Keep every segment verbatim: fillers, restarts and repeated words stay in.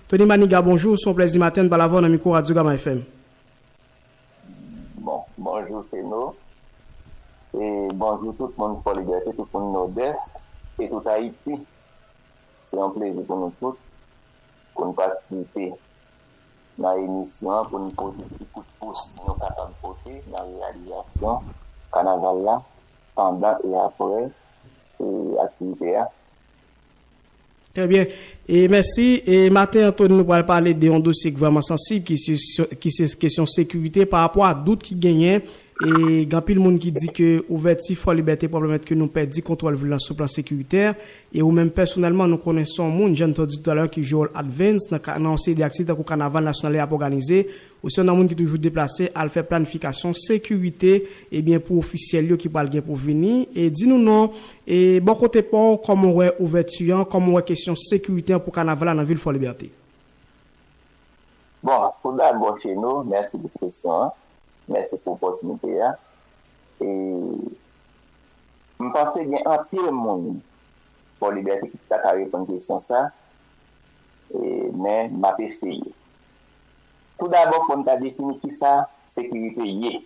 Tony Maniga, bonjou, se yon plèzi maten n pale avè w nan mikwo Radyo Gama F M. Bon, bonjou Seno. E bonjou tout moun Fò Libète, tout moun Nòdès e tout Ayiti. Se yon plezi pou nou tout pou n patisipe nan emisyon an, pou n pote ti kout pous nou kapab pote nan reyalizasyon kanaval la, pandan e apre e aktivite a. Trè byen. E mèsi. E maten an, Tony, nou pral pale de yon dosye ki vrèman sansib, ki se, ki se kesyon sekirite pa rapò a dout ki genyen. E gen anpil moun ki di ke ouvèti Fò Libète pran pèmèt ke nou pèdi kontwòl vil lan sou plan sekiritè. E ou menm pèsonèlman, nou konnen se yon moun, jan n te di toutalè, ki jwe wòl advance nan ka, nan yon seri de aktivite tankou kanaval nasyonal y ap òganize, ou se yon nan moun ki toujou deplase al fè planifikasyon sekirite, ebyen, pou ofisyèl yo ki pral gen pou vini. E di nou non, e bò kote pa w, kòman w wè ouvèti an, kòman w wè kesyon sekirite an pou kanaval la nan vil Fò Libète? Bon, tou dabò, Seno, mèsi pou kesyon an. Mèsi pou opòtinite a. E m panse gen anpil moun Fò Libète ki ta ka reponn kesyon sa, e, men m ap eseye. Tou dabò, fò n ta defini kisa sekirite ye.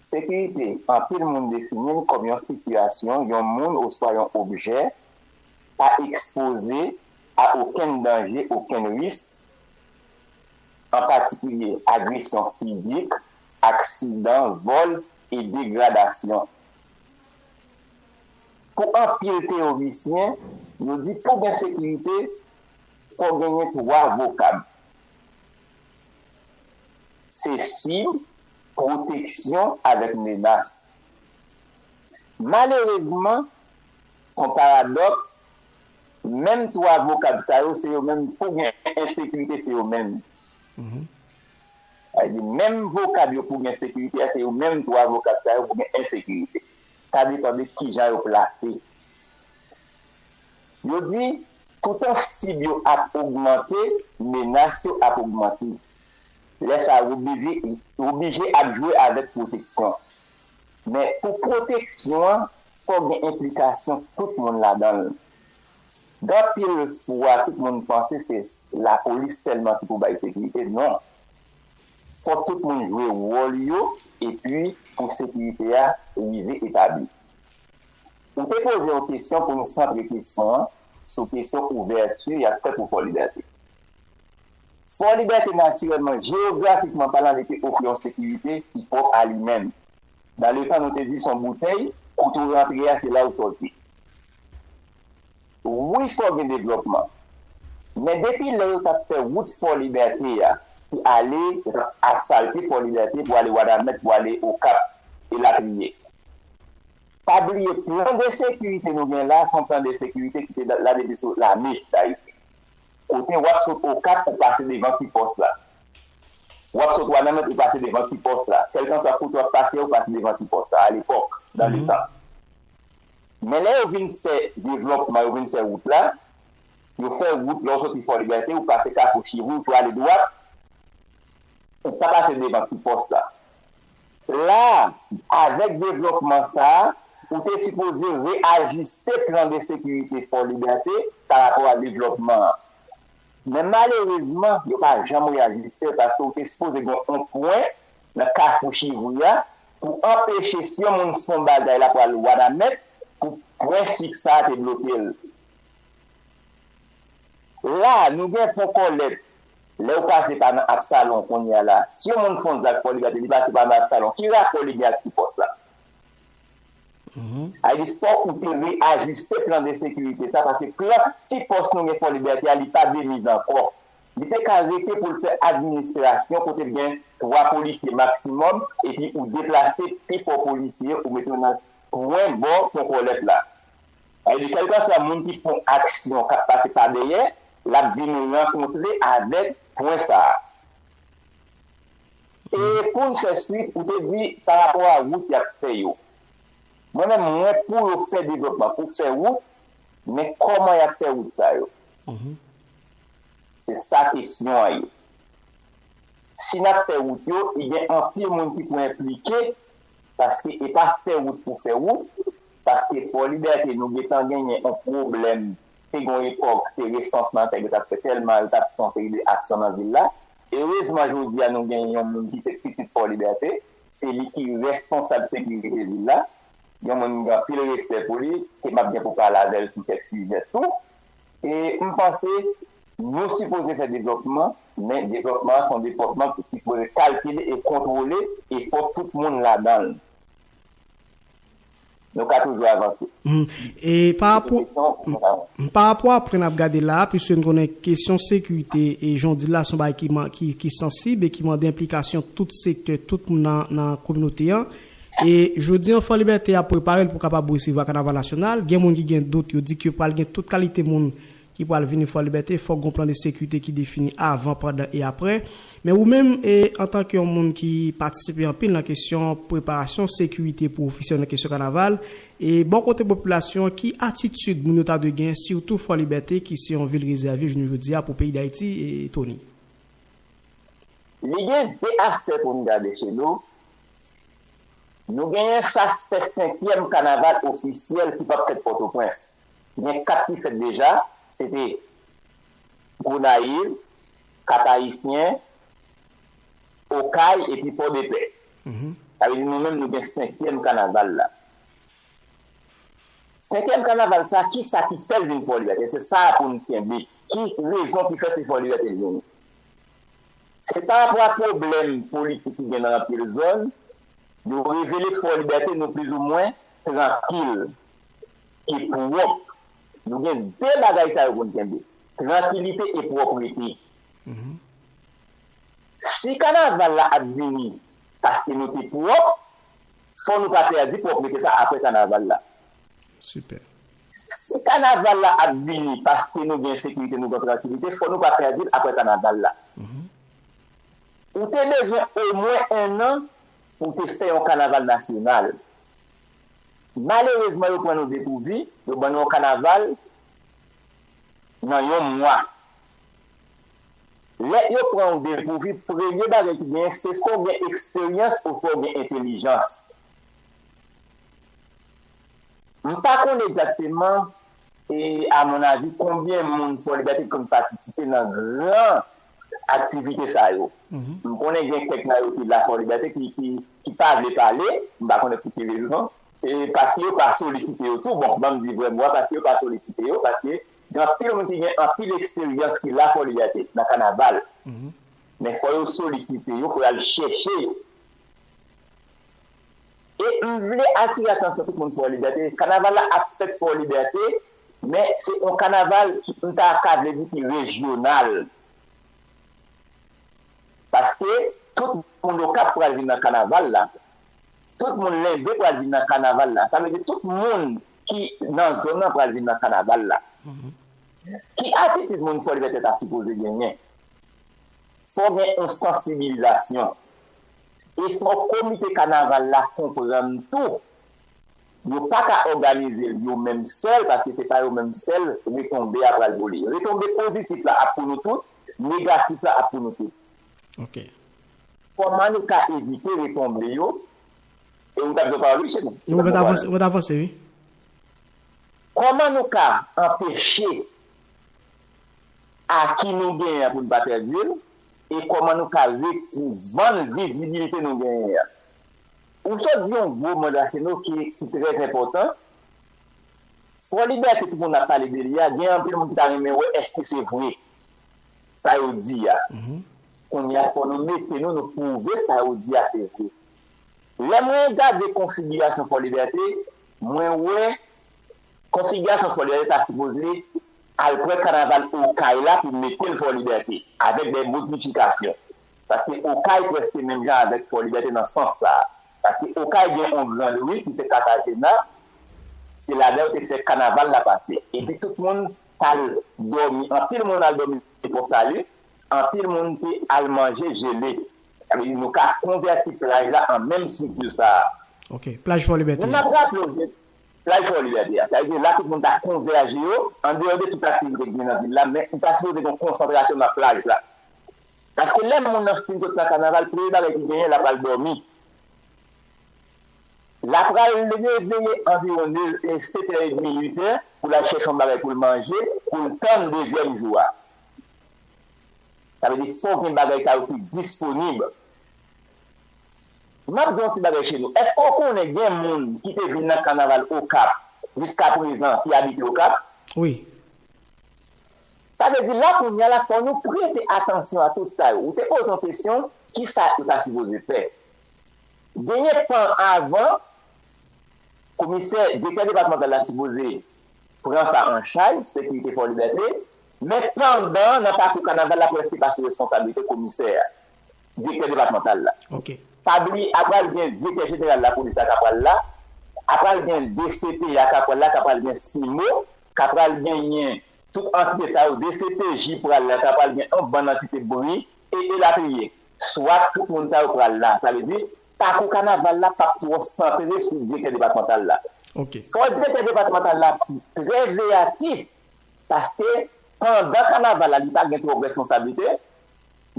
Sekirite, anpil moun defini l kòm yon sitiyasyon, yon moun oswa yon objè pa ekspoze a okenn danje, okenn risk, an patikilye agresyon fizik, aksidan, vòl e degradasyon. Pou anpil teyorisyen, yo di pou gen sekirite, fò genyen twa vokab. Se sib, pwoteksyon avèk menas. Malerezman, se yon paradòks, menm twa vokab sa yo, se yo menm, pou gen ensekirite, se yo menm. Sa vle di, menm vokab yo pou gen sekirite a, se yo menm twa vokab sa yo pou gen ensekirite. Sa depann de kijan yo plase. Yo di, toutan sib yo ap ogmante, menas yo ap ogmante. Lè sa a, w oblije, w oblije ap jwe avèk pwoteksyon. Men pou pwoteksyon an, fò gen enplikasyon tout moun ladan l. Gen anpil fwa, tout moun panse se lapolis sèlman ki pou bay sekirite. Non. Fò tout moun jwe wòl yo, epi pou sekirite a rive etabli. Ou te poze yon kesyon pou n santre kesyon an sou kesyon ouvèti y ap fè pou Fò Libète. Fò Libète, natirèlman, jewografikman palan, li te ofri yon sekirite ki pwòp a li menm. Nan letan nou te di se yon boutèy, kote w rantre a, se la w sòti. Wi, fò gen devlòpman. Men depi lè yo t ap fè wout Fò Libète a, ki ale, yo t ap asfalte Fò Libète pou ale Wanament, pou ale Okap, elatriye. Pa bliye, plan de sekirite nou gen la, se yon plan de sekirite ki te la depi sou lame Dayiti. Kote w ap sot Okap, ou pase devan Ti Pòs la. W ap sot Wanament, ou pase devan Ti Pòs la. Kèlkanswa kote w ap pase, ou pase devan Ti Pòs la, alepòk, nan letan. Men lè yo vin fè devlòpman, yo vin fè wout la, yo fè wout, lè w soti Fò Libète, ou pase Kafou Chivri, ou prale dwat, ou pa pase devan Ti Pòs la. La, avèk devlòpman sa a, ou te sipoze reyajiste plan de sekirite Fò Libète pa rapò a devlòpman an. Men malerezman, yo pa janm reyajiste l paske ou te sipoze gen yon pwen nan Kafou Chivri a pou anpeche si yon moun fè yon bagay l ap pral Wanament pou pwen fiks sa a te bloke l. La, nou gen pon kòlèt. Lè w pase pa nan Absalon kounye a la, si yon moun fè yon zak Fò Libète, li pase pa nan Absalon, ki rapò li gen ak Ti Pòs la? Sa vle di, fò ou te reyajiste plan de sekirite sa, paske plan Ti Pòs nou gen Fò Libète a, li pa demiz ankò. Li te ka rete pou l fè administrasyon kote l gen twa polisye maksimòm, epi ou deplase pi fò polisye, ou mete yo nan pwen bò pon kòlèt la. Sa vle di, kèlkanswa moun ki fè yon aksyon k ap pase pa dèyè, l ap vin rankontre avèk pwen sa a. E pou n fè swit, ou te di pa rapò a wout y ap fè yo. Mwen menm, mwen pou yo fè devlòpman, pou fè wout, men kòman y ap fè wout sa yo? Se sa kesyon an ye. Si n ap fè wout yo, e gen anpil moun ki pou enplike, paske e pa fè wout pou fè wout, paske Fò Libète nou gentan genyen yon pwoblèm te gen yon epòk, se resansman tèt yo t ap fè tèlman, yo t ap fè yon seri de aksyon nan vil la. Erezman, jodi a, nou gen yon moun ki se pitit Fò Libète, se li ki responsab sekirite vil la. Yon moun m gen anpil respè pou li, ke m ap gen pou pale avè l sou kèk sijè tou. E m panse, nou sipoze fè devlòpman, men devlòpman an se yon devlòpman ki sipoze kalkile e kontwole, e fò tout moun ladan l. Nou ka toujou avanse. Mhm. E pa rapò, pa rapò a pwen n ap gade la, piske n konnen kesyon sekirite, e jan w di l la, se yon bagay ki, ki, ki sansib e ki mande enplikasyon tout sektè, tout moun nan, nan kominote an. E jodi an, Fò Libète ap prepare l pou kapab resevwa kanaval nasyonal. Gen moun ki gen dout, yo di ke pral gen tout kalite moun ki pral vini Fò Libète, fòk gon plan de sekirite ki defini avan, pandan e aprè. Men ou menm, e, antanke yon moun ki patisipe anpil nan kesyon preparasyon sekirite pou ofisye nan kesyon kanaval, e bò kote popilasyon an, ki atitid moun yo ta dwe gen, sitou Fò Libète, ki se yon vil rezève jounen jodi a pou peyi Dayiti, e, Tony? Li gen de aspè pou n gade, Chelo. Nou genyen aspè senkyèm kanaval ofisyèl ki p ap fèt Pòtoprens. Gen kat ki fèt deja, se te Gonayiv, Kap Ayisyen, Okay epi Pòdepè. Mhm. Sa vle di nou menm nou gen senkyèm kanaval la. Senkyèm kanaval sa, ki sa ki fè l vin Fò Libète? Se sa a pou n kenbe. Ki rezon ki fè se Fò Libète l vini? Se pa rapò a pwoblèm politik ki gen nan anpil zòn, yo revele Fò Libète nou plizoumwen trankil e pwòp. Nou gen de bagay sa yo pou n kenbe, trankilite e pwòprete. Mhm. Si kanaval la ap vini paske nou te pwòp, fò nou pa pèdi pwòprete sa apre kanaval la. Sipè. Si kanaval la ap vini paske nou gen sekirite, nou gen trankilite, fò nou pa pèdi l apre kanaval la. Mhm. Ou te bezwen omwen en an pou te fè yon kanaval nasyonal. Malerezman, yo pran nou depouvi, yo ban nou yon kanaval nan yon mwa. Lè yo pran w depouvi, premye bagay ki genyen, se fò w gen eksperyans ou fò w gen entelijans. M pa konn egzakteman, e, a mon avi, konbyen moun Fò Libète ki konn patisipe nan gran aktivite sa yo. Mhm. M konnen gen kèk nan yo ki la Fò Libète ki, ki, ki pa vle pale, m pa konnen pou ki rezon, e, paske yo pa solisite yo tou. Bon, ban m di vrè mo a, paske yo pa solisite yo, paske gen anpil moun ki gen anpil eksperyans ki la Fò Libète nan kanaval. Mhm. Men fò yo solisite yo, fò y al chèche yo. E m vle atire atansyon tout moun Fò Libète. Kanaval la ap fèt Fò Libète, men se yon kanaval ki, m ta ka vle di ki rejyonal. Paske tout moun Okap pral vin nan kanaval la. Tout moun Lenbe pral vin nan kanaval la. Sa vle di tout moun ki nan zòn nan pral vin nan kanaval la. Mhm. Ki atitid moun Fò Libète ta sipoze genyen? Fò gen yon sansibilizasyon. E fò komite kanaval la konprann tou, yo pa ka òganize l yo menm sèl, paske se pa yo menm sèl retonbe a pral pou li. Retonbe pozitif la ap pou nou tout, negatif la ap pou nou tout. Ok. Kòman nou ka evite retonbe yo? E ou t ap di yon pawòl, wi, Chelo? Ou mèt avanse, ou mèt avanse, wi. Kòman nou ka anpeche aki nou genyen an pou n pa pèdi l? E kòman nou ka reti-, vann vizibilite nou genyen an? Ou sot di yon gwo mo la, Chelo, ki, ki trè enpòtan. Fò Libète, tout moun ap pale de li a, gen anpil moun ki ta renmen wè èske se vre sa yo di a. Mhm. Kounye a, fò nou mete nou, nou pwouve sa yo di a se vre. Lè mwen gade konfigirasyon Fò Libète, mwen wè konfigirasyon Fò Libète ta sipoze al pran kanaval Okay la pou mete l Fò Libète, avèk de modifikasyon. Paske Okay prèske menm jan avèk Fò Libète nan sans sa a. Paske Okay gen yon gran ri ki se Katajena, se ladan yo te fè kanaval la pase. Epi tout moun t al dòmi, anpil moun al dòmi Pò Sali, anpil moun te al manje jele. Sa vle di nou ka konvèti plaj la an menm estrikti sa a. Ok, plaj Fò Libète. N ap raple w, se plaj Fò Libète a. Sa vle di la tout moun ta konvèje yo, andeyò de tout aktivite ki gen nan vil la, men li ta sipoze gen yon konsantrasyon nan plaj la. Paske lè moun nan fin sot nan kanaval, premye bagay ki genyen, l ap al dòmi. L a pral reveye anviwon sèt è edmi, uit è, pou l al chèche yon bagay pou l manje, pou l tann dezyèm jou a. Sa vle di, fò gen bagay sa yo ki disponib. M ap di yon ti bagay, Cheno. Èske w konnen gen moun ki te vin nan kanaval Okap jiska prezan ki abite Okap? Wi. Sa vle di, la kounye a la, fò nou prete atansyon a tout sa yo. Ou te poze yon kesyon, ki sa yo ta sipoze fè? Genyen tan avan, komisè, direktè depatmantal la sipoze pran sa an chaj, sekirite Fò Libète, men pandan, nan pakou kanaval la, prèske pa sou responsablite komisè a, direktè depatmantal la. Ok. Pa bliye, apral gen direktè jeneral lapolis la k apral la, apral gen D C P a k apral la, k apral gen simo, k apral genyen tout antite sa yo, D C P J pral la, k apral gen yon bann antite bri, e elatriye. Swat tout moun sa yo pral la. Sa vle di, pakou kanaval la p ap twò santre sou direktè depatmantal la. Ok. Fò direktè depatmantal la trè veyatif, paske pandan kanaval la, li pa gen twòp responsablite,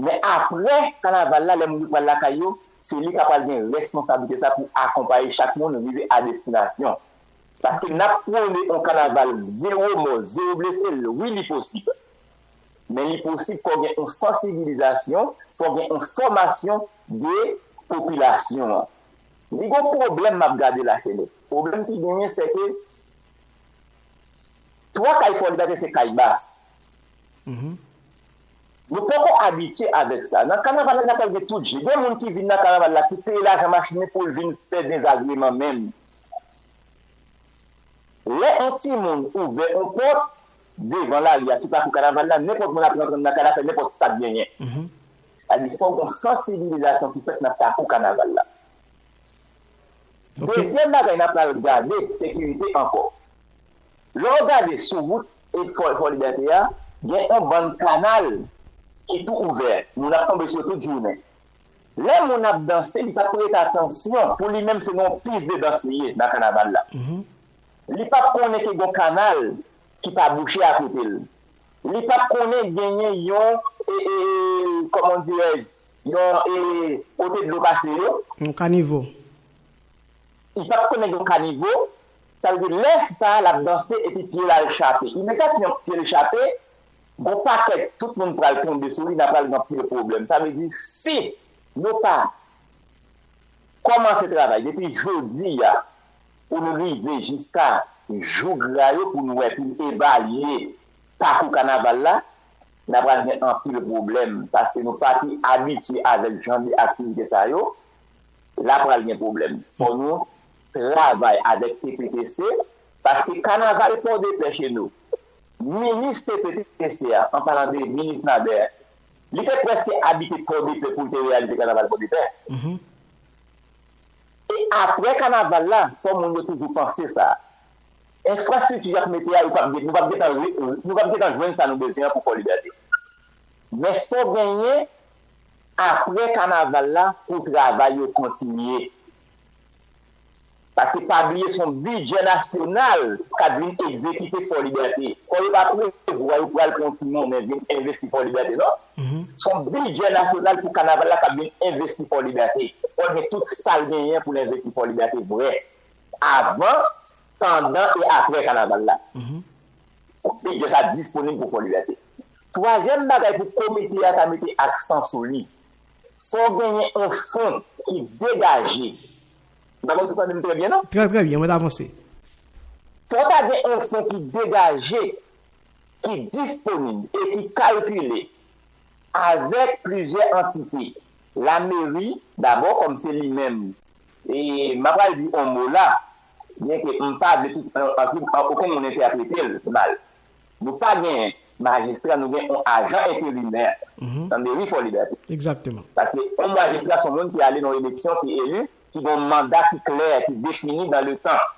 men apre kanaval la, lè moun yo pral lakay yo, se li k ap pral gen responsablite sa pou akonpaye chak moun rive a destinasyon. Paske n ap pwone yon kanaval zewo mò, zewo blese, wi, li posib. Men li posib, fò gen yon sansibilizasyon, fò gen yon fòmasyon de popilasyon an. Li gon pwoblèm m ap gade la, Cheno. Pwoblèm ki genyen, se ke twa kay Fò Libète se kay bas. Mhm. Nou poko abitye avèk sa. Nan kanaval la, n ap gen tout je. Gen moun ki vin nan kanaval la, ki peye lajan machin li pou l vin fè dezagreman menm. Lè yon timoun ouvè yon pòt devan lari a, ti pakou kanaval la, nenpòt moun ap rantre nan kay la, fè nenpòt sa k genyen. Mhm. Sa di, fò gon sansibilizasyon ki fèt nan pakou kanaval la. Ok. Dezyèm bagay n ap pral gade, sekirite ankò. Lè w gade sou wout e Fò, Fò Libète a, gen yon bann kanal ki tou ouvè. Moun ap tonbe sou yo tout jounen. Lè moun ap danse, li pa prete atansyon. Pou li menm, se nan yon pis de dans li ye nan kanaval la. Mhm. Li p ap konnen ke gon kanal ki pa bouche akote l. Li p ap konnen genyen yon, e, e, e, kòman dirèj, yon, e, kote dlo pase yo. Yon kanivo. Li p ap konnen gen yon kanivo. Sa vle di, lè sa, l ap danse epi pye l al chape. Imedyatman pye l chape, gon pakèt, tout moun pral tonbe sou li, n a pral gen anpil pwoblèm. Sa vle di, si nou pa kòmanse travay depi jodi a pou nou rive jiska jou gra yo, pou nou wè, pou nou evalye pakou kanaval la, n a pral gen anpil pwoblèm, paske nou pa te abitye avèk jan de aktivite sa yo, la pral gen pwoblèm. Fò nou travay avèk T P T C, paske kanaval Pòdepè, Cheno, minis T P T C a, an palan de minis Nader, li te prèske abite Pòdepè pou l te reyalize kanaval Pòdepè. Mhm. E apre kanaval la, fò moun yo toujou panse sa. Enfrastrikti y ap mete a, yo p ap gen, nou p ap gentan re-, nou p ap gentan jwenn sa nou bezwen an pou Fò Libète. Men fò genyen, apre kanaval la, pou travay yo kontinye. Paske pa bliye, se yon bidjè nasyonal k ap vin egzekite Fò Libète. Fò yo pa prevwa yo pral pran yon ti monnen vin envesti Fò Libète, non. Mhm. Se yon bidjè nasyonal pou kanaval la k ap vin envesti Fò Libète. Fò l gen tout sa l genyen pou l envesti Fò Libète vrè. Avan, pandan e apre kanaval la. Mhm. Fò bidjè sa disponib pou Fò Libète. Twazyèm bagay pou komite a ta mete aksan sou li, fò genyen yon fon ki degaje. M pa konn si w tande m trè byen, non? Trè, trè byen, mwen t avanse. Fò ta gen yon fon ki degaje, ki disponib e ki kalkile avèk plizyè antite. Lameri, dabò, kòm se li menm, e m ap pral di yon mo la, byenke m pa vle tout, an, an, an, okenn moun entèprete l mal. Nou pa gen majistra, nou gen yon ajan enterimè nan meri Fò Libète. Egzakteman. Paske yon majistra se yon moun ki ale nan yon eleksyon, ki eli, ki gen yon manda ki klè, ki defini dans le temps.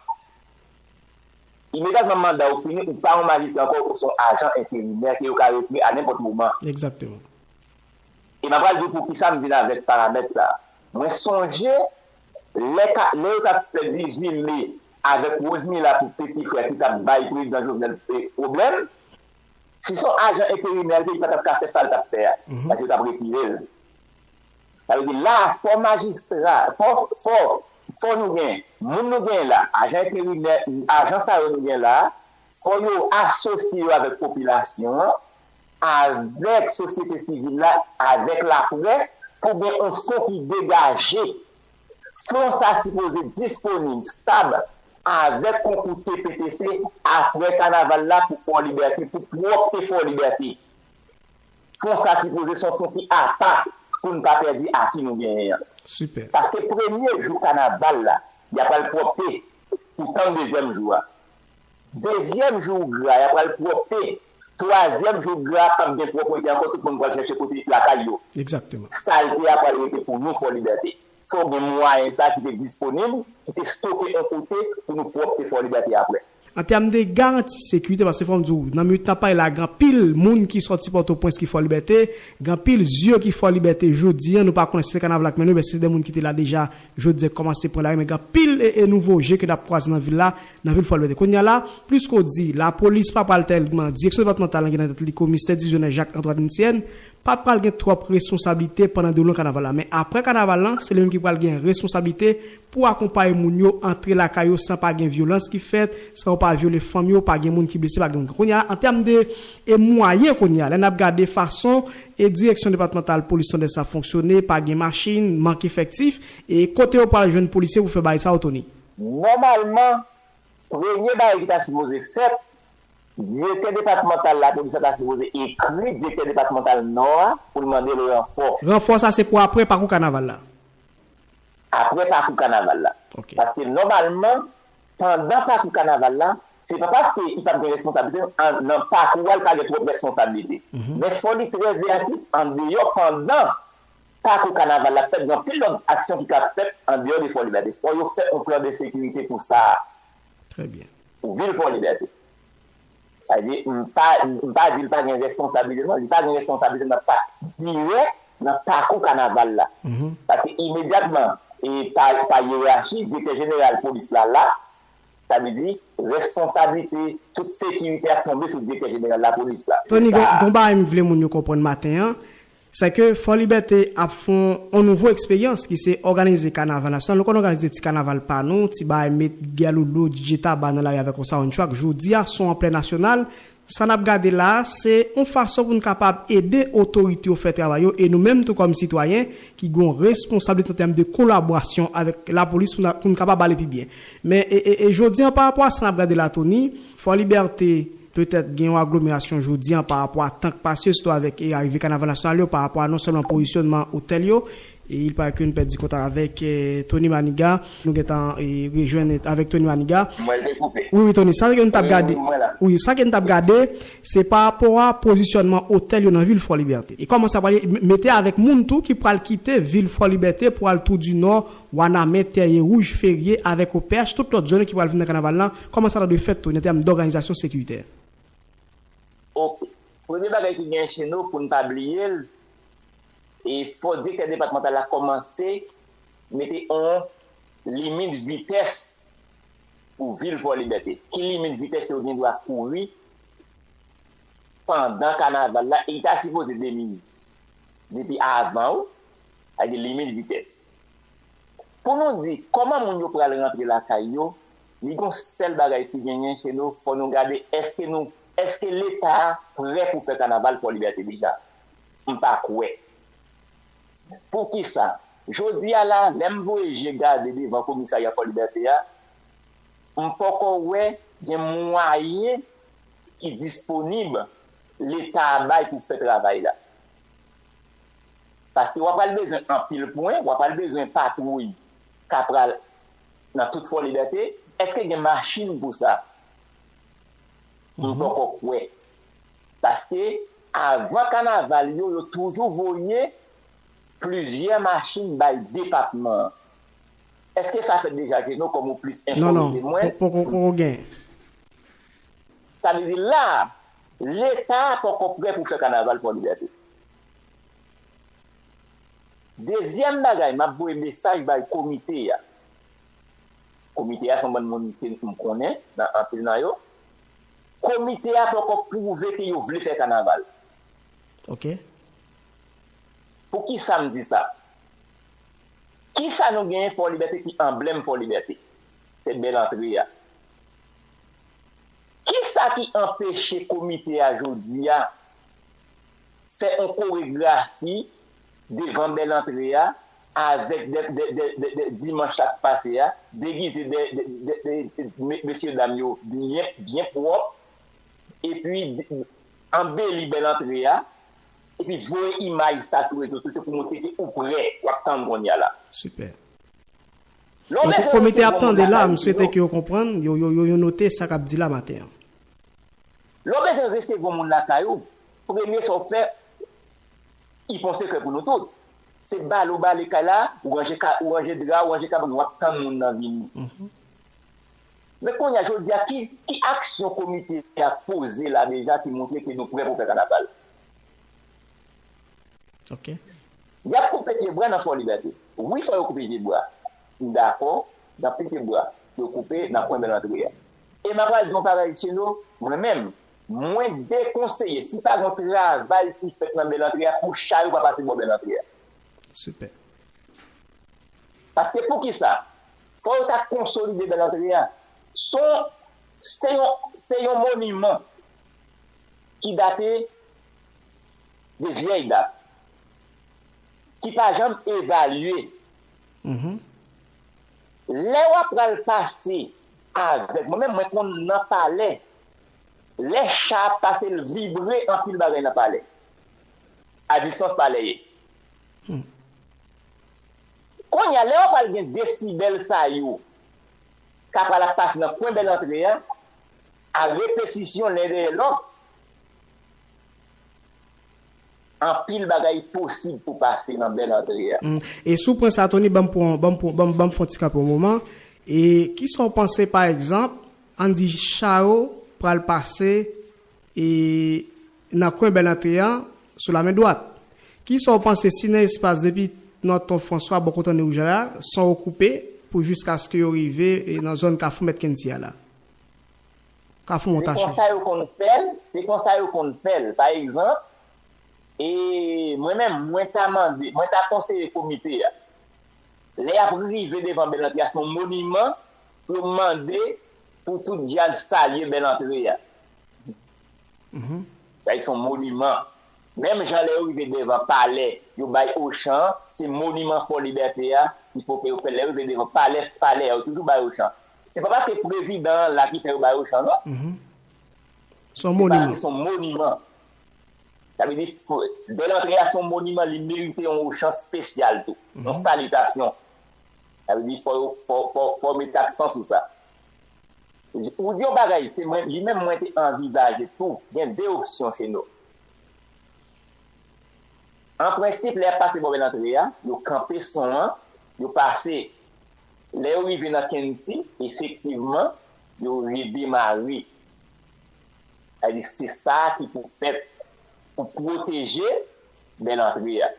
Imedyatman manda w fini, ou pa yon majistra ankò, ou se yon ajan enterimè ke yo ka retire a nenpòt moman. Egzakteman. E m ap pral di w poukisa m vin avèk paramèt sa a. Mwen sonje, lè ka, lè yo t ap fè dizuit me avèk Rosemila pou Petit Frère ki t ap bay prezidan Jovenel, e, pwoblèm, si se yon ajan enterimè l te, li pa t ap ka fè sa l t ap fè a, paske yo t ap retire l. Sa vle di la, fò majistra, fò, fò Fò nou gen moun nou gen la, ajan enterimè, ajan sa yo nou gen la, fò yo asosye yo avèk popilasyon an, avèk sosyete sivil la, avèk laprès, pou gen yon fon ki degaje. Fon sa sipoze disponib, stab, avèk konkou T P T C apre kanaval la pou Fò Libète, pou pwòpte Fò Libète. Fon sa sipoze se yon fon ki apa pou n pa pèdi aki nou genyen an. Sipè. Paske premye jou kanaval la, y ap al pwòpte pou tann dezyèm jou a. Dezyèm jou gra, y ap al pwòpte. Twazyèm jou gra, p ap gen pwòpte ankò, tout moun pral chèche kote lakay yo. Egzakteman. Salte a pral rete pou nou Fò Libète. Fò gen mwayen sa ki te disponib, ki te stoke yon kote pou nou pwòpte Fò Libète apre. An tèm de garanti sekirite, paske fò m di w, nan minit n ap pale la, gen anpil moun ki sòti Pòtoprens ki Fò Libète, gen anpil zye ki Fò Libète jodi a, nou pa konnen si se kanaval la k mennen yo, oubyen si se de moun ki te la deja, jodi a kòmanse pran lari, men gen anpil e, e nouvo je ke n ap kwaze nan vil la, nan vil Fò Libète. Kounye a la, plis ke w di, lapolis pa pral tèlman, direksyon depatmantal lan gen nan tèt li komisè divizyoner Jacques Antoine Etienne, pa pral gen twòp responsablite pandan dewoulman kanaval la. Men apre kanaval la, se li menm ki pral gen responsablite pou akonpaye moun yo antre lakay yo san pa gen vyolans ki fèt, san yo pa vyole fanm yo, pa gen moun ki blese, pa gen moun. Kounye a, an tèm de e mwayen kounye a, lè n ap gade fason e direksyon depatmantal polis Nòdès ap fonksyone, pa gen machin, mank efektif, e kote yo pral jwenn polisye pou fè bagay sa yo, Tony? Nòmalman, premye bagay ki ta sipoze fèt, direktè depatmantal lapolis la ta sipoze ekri direktè depatmantal Nò a pou l mande l ranfò. Ranfò sa se pou apre pakou kanaval la? Apre pakou kanaval la. Ok. Paske nòmalman, pandan pakou kanaval la, se pa paske li p ap gen responsablite, an- nan pakou a, li pa gen twòp responsablite. Mhm. Men fò li trè veyatif andeyò, pandan pakou kanaval la ap fèt, gen anpil lòt aksyon ki ka fèt andeyò de Fò Libète. Fò yo fè yon plan de sekirite pou sa a. Trè byen. Pou vil Fò Libète. Sa vle di, m pa, m pa di l pa gen responsablite, non. Li pa gen responsablite nan pa dirèk nan pakou kanaval la. Mhm. Paske imedyatman, e pa, pa yerachi, direktè jeneral polis la la, sa vle di, responsablite tout sekirite a tonbe sou direktè jeneral lapolis la. Se Tony, sa. Gon, gon bagay m vle moun yo konprann maten an, se ke Fò Libète ap fè yon nouvo eksperyans ki se òganize kanaval nasyonal. Nou konn òganize ti kanaval pa nou, ti bagay met gèloulou, D J Taba nan lari avèk yon soundtrack. Jodi a, se yon anplè nasyonal. Sa n ap gade la a, se yon fason pou n kapab ede otorite yo fè travay yo, e nou menm tou kòm sitwayen ki gen yon responsablite an tèm de kolaborasyon avèk lapolis pou n, pou n kapab ale pi byen. Men, e, e, e jodi an, pa rapò a sa n ap gade la, Tony, Fò Libète petèt gen yon aglomerasyon jodi an pa rapò a tan k pase, sitou avèk, e, arive kanaval nasyonal yo, pa rapò a non sèlman pozisyonman otèl yo, e il paraît que nou pèdi kontak avèk, e, Tony Maniga. Nou gentan, e, rejwenn avèk Tony Maniga. Mwen te koupe. Wi, wi, Tony, sa ke nou t ap gade. Wi, wi, mwen la. Wi, sa ke nou t ap gade, se pa rapò a pozisyonman otèl yo nan vil Fò Libète. E kòman sa pral ye, m- mete avèk moun tou ki pral kite vil Fò Libète pou al Tou di Nò, Wanament, Tèye Wouj, Ferye, avèk O P H, tout lòt zòn yo ki pral vin nan kanaval la, kòman sa ta dwe fèt tou, nan tèm dòganizasyon sekiritè? Ok. Premye bagay ki gen cheno pou n pa bliye l, e fò direktè depatmantal la kòmanse mete yon limit vitès pou vil Fò Libète. Ki limit vitès yo gen dwa kouri pandan kanaval la? E li ta sipoze de minit. Depi avan, wi, sa vle di limit vitès. Pou nou di kòman moun yo pral rantre lakay yo, li gon sèl bagay ki genyen, se nou, fò nou gade èske nou, èske Leta a prè pou fè kanaval Fò Libète deja? M pa kwè. Poukisa? Jodi a la, lè m voye je gade devan komisarya Fò Libète a, m poko wè gen mwayen ki disponib Leta a bay pou fè travay la. Paske w ap pral bezwen anpil pwen, w ap pral bezwen patwouy k ap pral nan tout Fò Libète. Èske gen machin pou sa? M poko kwè. Paske avan kanaval yo, yo toujou voye plizyè machin bay depatman an. Èske sa fèt deja, Jeno, kòm ou plis enfòme ke mwen? Non, non, poko, poko gen. Sa vle di la, Leta a poko prè pou fè kanaval Fò Libète. Dezyèm bagay, m ap voye mesaj bay komite a. Komite a se yon bann moun ke m konnen, nan anpil nan yo. Komite a poko pwouve ke yo vle fè kanaval. Ok. Poukisa m di sa? Kisa nou genyen Fò Libète ki anblèm Fò Libète? Se bèl antre a. Kisa ki anpeche komite a jodi a fè yon koregrafi devan bèl antre a avèk de, de, de, de, de dimanch sa k pase a, degize de, de, de, de, de me- mesye dam yo byen, byen pwòp, epi anbeli bèl antre a, epi voye imaj sa sou rezo sosyo pou montre ke ou prè, w ap tann kounye a la. Super. Lè w bezwen resevwa yon moun lakay ou, Sino, ke yo konprann, yo, yo, yo, yo note sa k ap di la maten an. Lè w bezwen resevwa yon moun lakay ou, premye sa w fè, li fè yon sekrè pou nou tout. Se bale w bale kay la, ou ranje, ka, ou ranje dra, ou ranje kabann, w ap tann moun nan vini. Men kounye a, jodi a, ki, ki aksyon komite a poze la deja ki montre ke nou prè pou fè kanaval? Ok. Y ap koupe pye bwa nan Fò Libète. Wi, fò yo koupe pye bwa. M dakò, y ap koupe pye bwa. Yo koupe nan kwen bèl antre a. E m ap pral di yon bagay, Sino, mwen menm, mwen dekonseye, si pa gen yon travay ki fèt nan bèl antre a, pou cha yo pa pase bò bèl antre a. Super. Paske poukisa? Fò yo ta konsolide bèl antre a. Se yon, se yon, se yon moniman ki date de vyèy dat, ki pa janm evalye. Lè w ap pral pase avèk mwen menm, mwen konn nan palè, lè cha ap pase, l vibre anpil bagay nan palè. A distans palè ye. Kounye a, lè w ap pral gen desibèl sa yo k ap pral ap pase nan kwen bèl antre a, a repetisyon len dèyè lòt, anpil bagay posib pou pase nan bèl antre a. E sou pwen sa, Tony, ban m pran, ban m pran, ban m, ban m fè yon ti kanpe yon moman. E kisa w panse, pa egzanp, ann di cha yo pral pase e nan kwen bèl antre a, sou la men dwat? Kisa w panse si nan espas depi Nòton Franswa bò kote Anri Wouj la, san yo koupe pou jiskaske yo rive e nan zòn Kafou Mèt Kensi a la? Kafou Montache. Se konsa yo konn fè l, se konsa yo konn fè l. Pa egzanp, e mwen menm, mwen ta mande, mwen ta konseye komite a, lè y ap rive devan bèl antre a, se yon moniman pou yo mande pou tout djaz salye bèl antre a. Sa se yon moniman. Menm jan lè yo rive devan palè, yo bay Ochan, se moniman Fò Libète a, ki fò ke yo fè lè yo rive devan palè, palè a, yo toujou bay Ochan. Se pa paske prezidan an la ki fè yo bay Ochan, non. Se yon moniman. Se yon moniman. Sa vle di, bèl antre a se yon moniman, li merite yon Ochan espesyal tou. Yon salitasyon. Sa vle di, fò, fò, fò, fò mete aksan sou sa. Ou di yon bagay, se mwen, li menm mwen te anvizaje tou, gen de opsyon, Sino. An prensip, lè y ap pase bò bèl antre a, yo kanpe son an, yo pase. Lè yo rive nan Kensi, efektivman, yo redemare. Sa vle di, se sa ki pou fèt pou pwoteje bèl antre a.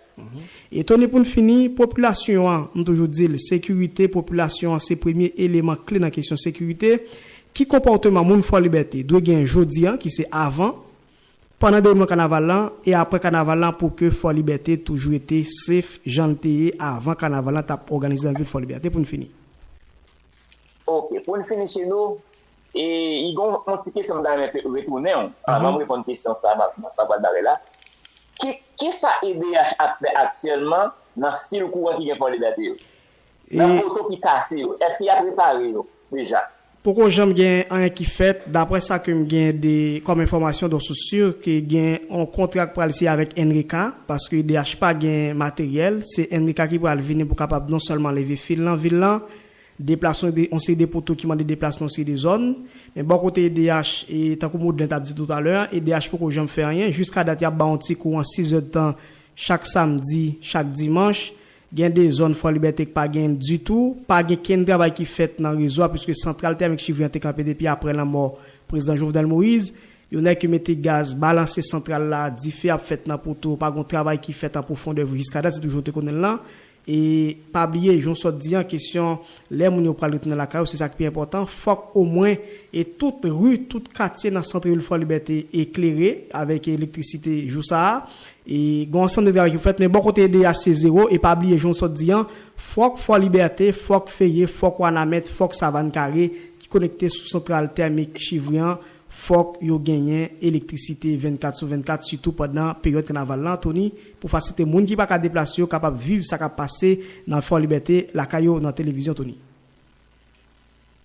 E Tony, pou n fini, popilasyon an, m toujou di l, sekirite popilasyon an se premye eleman kle nan kesyon sekirite. Ki konpòteman moun Fò Libète dwe gen jodi a, ki se avan, pandan dewoulman kanaval lan e apre kanaval lan pou ke Fò Libète toujou rete safe jan l te ye avan kanaval lan t ap òganize nan vil Fò Libète pou n fini. Ok, pou n fini Sino, e, i gon yon ti kesyon m ta renmen retounen w, anvan m reponn kesyon sa m ap, m ap pral bare la. Ki, kisa E D H ap fè aktyèlman nan fil kouran ki gen Fò Libète yo? Nan poto ki kase yo, èske y ap repare yo deja? Poko janm gen anyen ki fèt, daprè sa ke m gen de kòm enfòmasyon, dont sou si ke gen yon kontra k pral siyen avèk N R E C A, paske E D H pa gen materyèl, se N R E C A ki pral vini pou kapab non sèlman leve fil nan vil lan, deplase yon seri de poto ki mande deplasman yon seri de zòn, men bò kote E D H, e tankou Modlen t ap di toutalè a, E D H poko janm fè anyen, jiska dat y ap ba yon ti kouran sis èdtan chak samdi, chak dimanch, gen de zòn Fò Libète k pa gen ditou, pa gen kenn travay ki fèt nan rezo a, piske santral tèmik Chivri an te kanpe depi aprè lanmò prezidan Jovenel Moïse. Yo nèk yo mete gaz, balanse santral la, dife ap fèt nan poto, pa gen yon travay ki fèt an pwofondè vre jiska dat, se toujou te konnen l lan. E pa bliye, jan w sot di an, kesyon lè moun yo pral retounen lakay yo, se sa k pi enpòtan. Fòk omwen e tout ri, tout katye nan sant vil Fò Libète eklere avèk elektrisite jou sa a. E gen yon ansanm de travay ki pou fèt, men bò kote E D H se zewo. E pa bliye, jan w sot di an, Fòk Fò Libète, fòk Feye, fòk Wanament, fòk Savann Kare ki konekte sou santral tèmik Chivri an, fòk yo genyen elektrisite vennkat sou vennkat, sitou pandan peryòd kanaval lan, Tony, pou fasilite moun ki pa ka deplase yo kapab viv sa k ap pase nan Fò Libète lakay yo nan televizyon, Tony.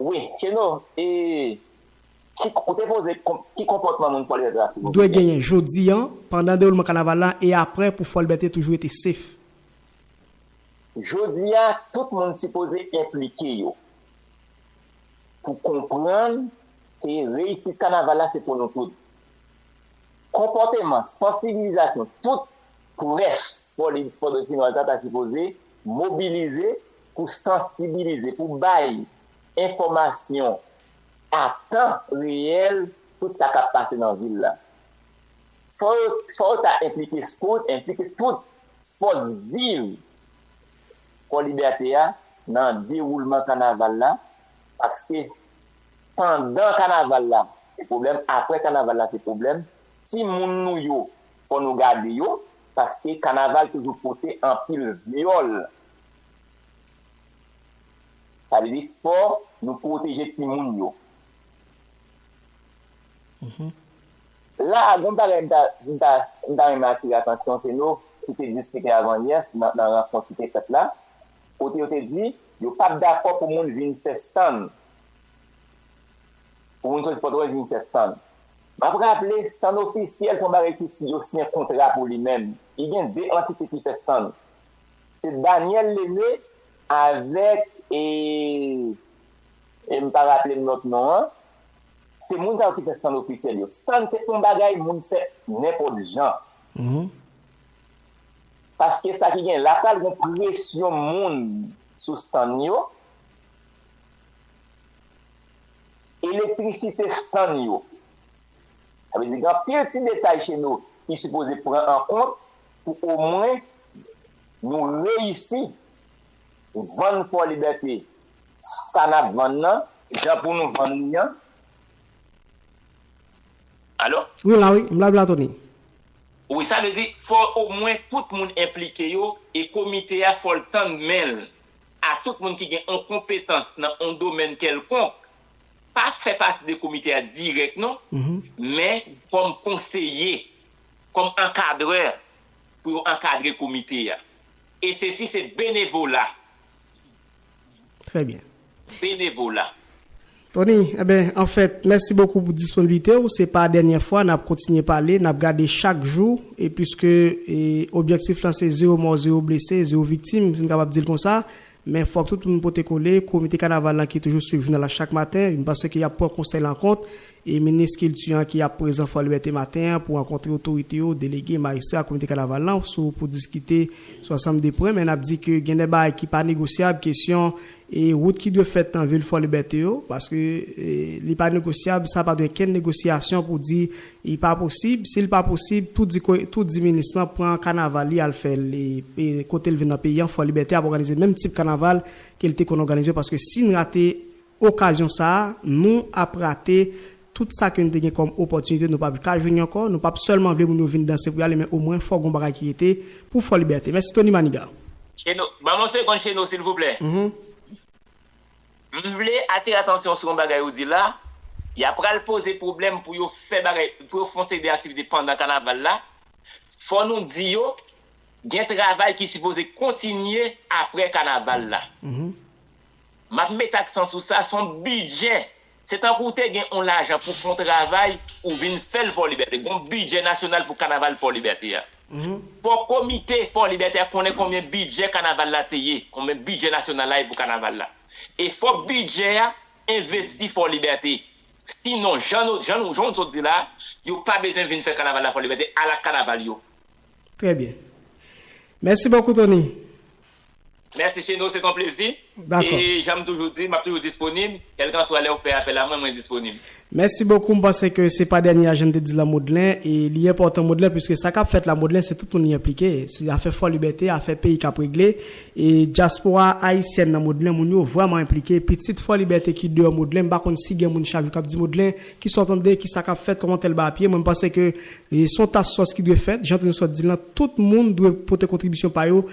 Wi, Cheno, e ki, ou te poze ki konpòtman moun Fò Libète la sipoze genyen? Dwe genyen jodi an, pandan dewoulman kanaval la e apre pou Fò Libète toujou rete safe. Jodi a, tout moun sipoze enplike yo pou konprann ke reyisit kanaval la se pou nou tout. Konpòteman, sansibilizasyon, tout près Fò Li, Fò Dofinòz la ta sipoze mobilize pou sansibilize, pou bay enfòmasyon a tan reyèl tout sa k ap pase nan vil la. Fò yo, fò yo ta enplike scout, enplike tout fòs viv Fò Libète a nan dewoulman kanaval la, paske pandan kanaval la se pwoblèm, apre kanaval la se pwoblèm, timoun nou yo fò nou gade yo, paske kanaval toujou pote anpil vyòl. Sa vle di fò nou pwoteje timoun yo. La a, gen yon bagay m ta, m ta, m ta renmen atire atansyon se nou ki te diskite avan yè nan, nan rankont ki te fèt la, kote yo te di yo p ap dakò pou moun vin fè stand, pou moun soti Pòtoprens vin fè stand. M ap raple, stand ofisyèl se yon bagay ki si yo siyen kontra pou li menm. Li gen de antite ki fè stand. Se Daniel Leme avèk e, e m pa raple m lòt non an. Se moun sa yo ki fè stand ofisyèl yo. Stand se pa yon bagay moun fè nenpòt jan. Paske sa ki gen la pral gen presyon moun sou stand yo, elektrisite stand yo. Sa vle di gen anpil ti detay chez nous ki sipoze pran an kont pou omwen nou reyisi vann Fò Libète sa n ap vann nan, jan pou nou vann li an. Alo? Wi, m la, wi. M la, m la, Tony. Wi, sa vle di, fò omwen tout moun enplike yo, e komite a, fò l tann men l a tout moun ki gen yon konpetans nan yon domèn kèlkonk, pa fè pati de komite a dirèk non, men kòm konseye, kòm ankadrè pou yo ankadre komite a. E sesi se benevola. Trè byen. Benevola. Tony, enben, anfèt, mèsi bokou pou disponibilite w. Se pa dènye fwa, n ap kontinye pale, n ap gade chak jou, e piske e, objektif lan se zewo mò, zewo blese, zewo viktim, si n kapab di l konsa. Men fòk tout moun pote kole, komite kanaval lan ki toujou swiv jounal la chak maten, m panse ke y ap pran konsèy la an kont, e minis kilti an ki ap prezan Fò Libète maten an pou rankontre otorite yo, delege, majistra, komite kanaval lan, sou, pou diskite sou ansanm de pwen, men n ap di ke gen de bagay ki pa negosyab, kesyon e wout ki dwe fèt nan vil Fò Libète yo, paske e, li pa negosyab, sa pa dwe kenn negosyasyon pou di li pa posib. Si l pa posib, tou di, tou di minis lan pran kanaval li al fè l e, e kote l vin nan peyi an, Fò Libète ap òganize menm tip kanaval ke l te konn òganize yo, paske si n rate okazyon sa a, nou ap rate tout sa ke n te gen kòm opòtinite, nou p ap ka jwenn li ankò, nou p ap sèlman vle moun yo vin danse pou y ale, men omwen fò gen yon bagay ki rete pou Fò Libète. Mèsi Tony Maniga. Cheno, ban m yon segonn Cheno silvouplè. M vle atire atansyon sou yon bagay ou di la, y ap pral poze pwoblèm pou yo fè bagay, pou yo fè yon seri de aktivite pandan kanaval la, fò nou di yo, gen travay ki sipoze kontinye apre kanaval la. M ap met aksan sou sa, se yon bidjè. Se tankou w te gen yon lajan pou fè yon travay, ou vin fè l Fò Libète. Gen yon bidjè nasyonal pou kanaval Fò Libète a. Fò komite Fò Libète a konnen konbyen bidjè kanaval la te ye, konbyen bidjè nasyonal la ye pou kanaval la. E fòk bidjè a envesti Fò Libète. Sinon, jan nou, jan nou, jan nou sot di la, yo pa bezwen vin fè kanaval la Fò Libète, al ak kanaval yo. Trè byen. Mèsi bokou Tony. Mèsi Cheno, se t on plezi. Dakò. E jan m toujou di, m ap toujou disponib. Kèlkanswa lè w fè apèl a mwen, mwen disponib. Mèsi bokou, m panse ke se pa dènye a jan n te di l an Modlen, e li enpòtan Modlen, piske sa k ap fèt la Modlen, se tout moun li enplike. Se afè Fò Libète, afè peyi k ap regle. E dyaspora ayisyèn nan Modlen, moun yo vrèman enplike. Pitit Fò Libète ki deyò Modlen, m pa konn si gen moun chak jou k ap di Modlen, kisa w tande, kisa k ap fèt, kòman tèl bagay ap ye. Mwen, m panse ke e se yon task force ki dwe fèt, jan Tony sot di l lan, tout moun dwe pote kontribisyon pa yo.